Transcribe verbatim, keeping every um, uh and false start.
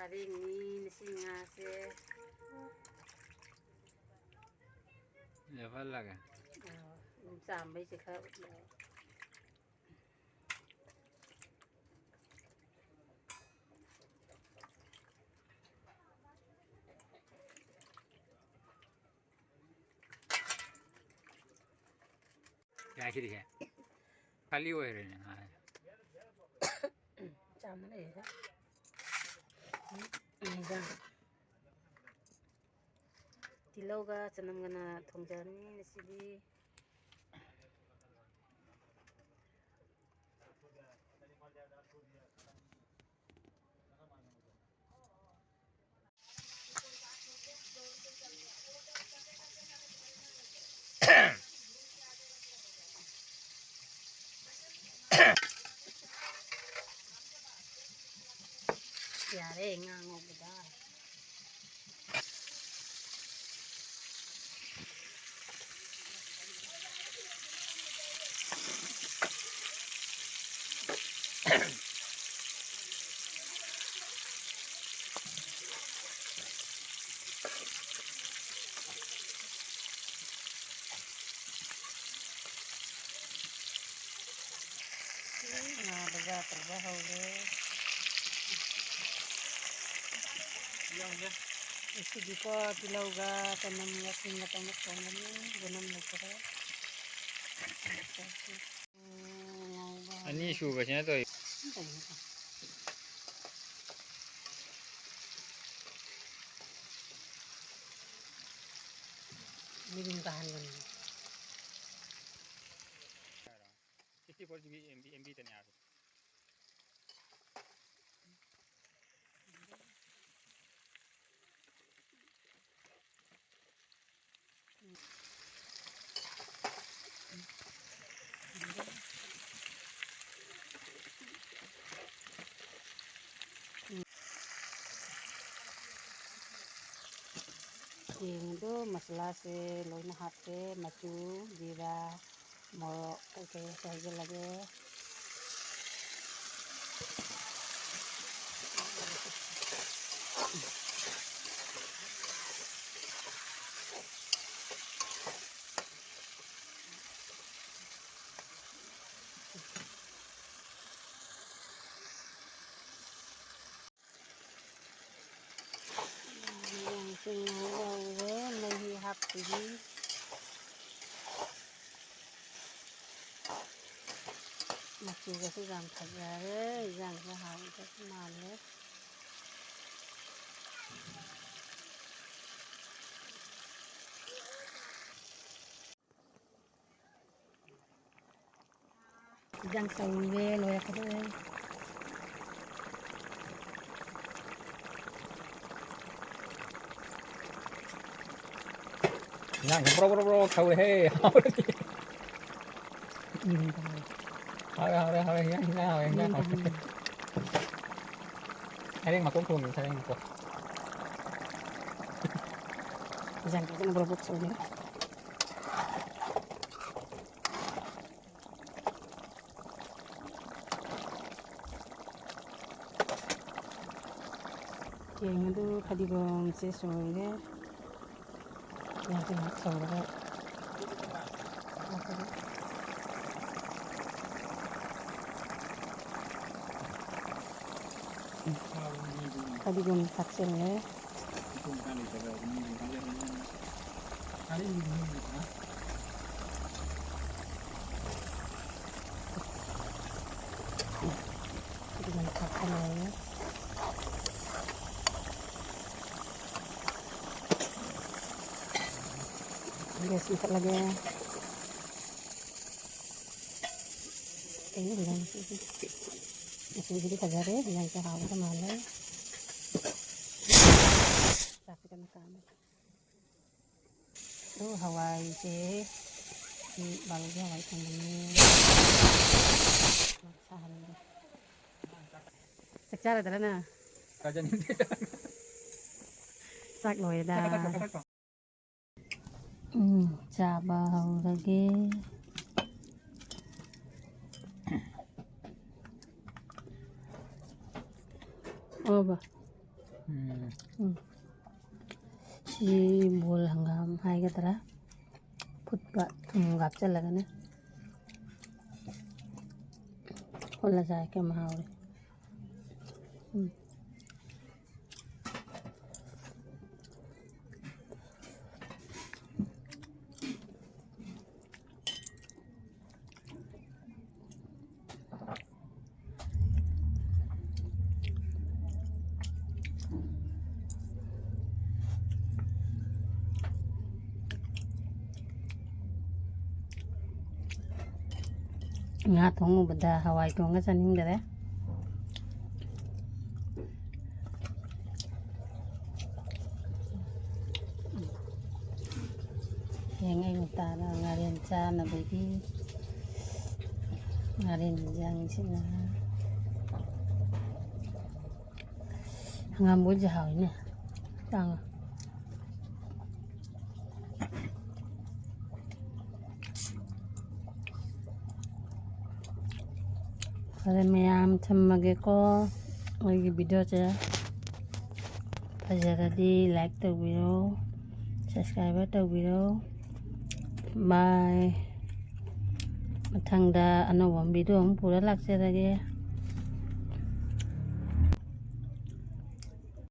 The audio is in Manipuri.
ꯆꯥꯔꯦꯡꯅꯤ ꯉꯁꯤ ꯉꯥꯁꯦ꯫ ꯂꯦꯞꯍꯜꯂꯒꯦ꯫ ꯑꯥ, ꯑꯗꯨꯝ ꯆꯥꯝꯕꯩꯁꯦ ꯈꯔ ꯎꯠꯂꯣ꯫ ꯌꯥꯏ, ꯁꯤꯗꯤ ꯁꯦ꯫ ꯈꯥꯂꯤ ꯑꯣꯏꯔꯦꯅꯦ ꯉꯥꯁꯦ꯫ ꯆꯥꯝꯃ ꯂꯩꯔꯦ꯫ ꯎꯝ, ꯏꯟꯖꯥꯡ꯫ ꯇꯤꯜꯍꯧꯒ ꯆꯅꯝꯒꯅ ꯊꯣꯡꯖꯔꯅꯤ ꯉꯁꯤꯗꯤ꯫ ꯌꯥꯔꯦ, ꯉꯥ ꯉꯧꯕꯗ꯫ ꯉꯥꯗꯣ ꯌꯥꯗ꯭ꯔꯕ ꯍꯧꯔꯦ꯫ ꯉꯁꯤꯗꯤꯀꯣ ꯇꯤꯜꯍꯧꯒ ꯆꯅꯝꯒ ꯁꯤꯡꯒ ꯇꯧꯅ ꯊꯣꯡꯒꯅꯤ꯫ ꯆꯅꯝ ꯂꯩꯇ꯭ꯔꯦ꯫ ꯉꯧꯕ ꯍꯧꯔꯦ꯫ ꯑꯅꯤꯁꯨꯕꯁꯤꯅ ꯇꯧꯔꯤ꯫ ꯃꯤꯔꯨꯝ ꯀꯥꯍꯟꯕꯅꯤ꯫ Sixty four G B M B, M B ꯇꯅꯤ ꯍꯥꯏꯕ꯫ ꯌꯦꯡꯉꯨꯗꯣ, ꯃꯁꯂꯥꯁꯦ ꯂꯣꯏꯅ ꯍꯥꯞꯄꯦ, ꯃꯆꯨ, ꯖꯤꯔꯥ, ꯃꯣꯔꯣꯛ ꯀꯩꯀꯩꯁꯦ ꯍꯩꯖꯤꯜꯂꯒꯦ꯫ ꯆꯦꯡ ꯉꯧꯕ ꯍꯧꯔꯦ, ꯃꯍꯤ ꯍꯥꯞꯇ꯭ꯔꯤ꯫ ꯃꯆꯨꯒꯁꯨ ꯌꯥꯝ ꯐꯖꯔꯦ, ꯏꯟꯖꯥꯡꯁꯦ ꯍꯥꯎꯒꯗꯕ ꯃꯥꯜꯂꯦ꯫ ꯏꯟꯖꯥꯡ ꯁꯧꯔꯦ, ꯂꯣꯏꯔꯛꯀꯗꯧꯔꯦ꯫ ꯏꯟꯖꯥꯡꯁꯦ ꯕ꯭ꯔꯣ ꯕ꯭ꯔꯣ ꯕ꯭ꯔꯣ ꯁꯧꯔꯦꯍꯦ꯫ ꯍꯥꯎꯔꯦ꯫ ꯎꯝ, ꯍꯥꯎꯔꯦ, ꯍꯥꯎꯔꯦ, ꯍꯥꯎꯔꯦ꯫ ꯏꯟꯖꯥꯡ, ꯏꯟꯖꯥꯡ ꯍꯥꯎꯔꯦ, ꯏꯟꯖꯥꯡ ꯍꯥꯎꯔꯦ꯫ ꯁꯔꯦꯡ ꯃꯀꯣꯛ ꯊꯣꯡꯉꯦ, ꯁꯔꯦꯡ ꯃꯀꯣꯛ꯫ ꯏꯟꯖꯥꯡ ꯐꯖꯅ ꯕ꯭ꯔꯣ ꯕ꯭ꯔꯣ ꯁꯧꯔꯦ꯫ ꯆꯦꯡ ꯑꯗꯨ ꯐꯗꯤꯒꯣꯝꯁꯦ ꯁꯣꯏꯔꯦ꯫ ꯉꯥꯏꯍꯥꯛ ꯉꯥꯏꯍꯥꯛ ꯁꯧꯔꯒ ꯍꯥꯞꯄꯒ꯫ ꯐꯗꯤꯒꯣꯝ ꯊꯥꯛꯆꯜꯂꯦ꯫ ꯐꯗꯤꯒꯣꯝ ꯊꯥꯛꯆꯜꯂꯦ꯫ ꯒ꯭ꯌꯥꯁ ꯃꯨꯊꯠꯂꯒꯦ꯫ ꯀꯩꯅꯣ ꯍꯧꯖꯤꯛ ꯃꯆꯨꯁꯤꯗꯤ? ꯃꯆꯨꯁꯤꯗꯤ ꯐꯖꯔꯦ, ꯌꯦꯟꯁꯥꯡꯁꯦ ꯍꯥꯎꯒꯗꯕ ꯃꯥꯜꯂꯦ꯫ ꯆꯥꯛꯁꯦ ꯀꯟꯅ ꯀꯥꯝꯃꯤ꯫ ꯑꯗꯨ ꯍꯋꯥꯏꯁꯦ, ꯁꯤ ꯕꯥꯂꯨꯒꯤ ꯍꯋꯥꯏ ꯊꯣꯡꯕꯅꯤ꯫ ꯁꯥꯍꯟꯒꯦ꯫ ꯆꯥꯛ ꯆꯥꯔꯗ꯭ꯔꯥ ꯅꯪ? ꯆꯥꯖꯅꯤꯡꯗꯦ꯫ ꯆꯥꯛ ꯂꯣꯏꯔꯦꯗ꯫ ꯎꯝ, ꯆꯥꯕ ꯍꯧꯔꯒꯦ꯫ ꯑꯣꯕ꯫ ꯎꯝ꯫ ꯎꯝ꯫ ꯁꯤ ꯕꯣꯜ ꯍꯪꯒꯥꯝ ꯍꯥꯏꯒꯗ꯭ꯔꯥ? ꯐꯨꯠꯄ ꯊꯨꯝꯒ ꯍꯥꯞꯆꯜꯂꯒꯅꯦ꯫ ꯐꯨꯠꯂ ꯆꯥꯏ ꯀꯌꯥꯝ ꯍꯥꯎꯔꯦ꯫ ꯎꯝ꯫ ꯉꯥ ꯊꯣꯡꯉꯨꯕꯗ ꯍꯋꯥꯏ ꯊꯣꯡꯉ ꯆꯥꯅꯤꯡꯗꯔꯦ꯫ ꯍꯌꯦꯡ ꯑꯌꯨꯛ ꯉꯟꯇꯥꯅ ꯉꯥꯔꯦꯟ ꯆꯥꯅꯕꯒꯤ ꯉꯥꯔꯦꯟ ꯌꯦꯟꯖꯥꯡꯁꯤꯅ ꯍꯪꯒꯥꯝꯕꯨꯗꯤ ꯍꯥꯎꯏꯅꯦ꯫ ꯇꯥꯡꯉ꯫ ꯐꯔꯦ ꯃꯌꯥꯝ, ꯊꯝꯃꯒꯦꯀꯣ꯫ ꯑꯩꯒꯤ videoꯁꯦ ꯐꯖꯔꯗꯤ like ꯇꯧꯕꯤꯔꯣ, subscribe ꯇꯧꯕꯤꯔꯣ꯫ Bye꯫ ꯃꯊꯪꯗ ꯑꯅꯧꯕ video ꯑꯃ ꯄꯨꯔ ꯂꯥꯛꯆꯔꯒꯦ꯫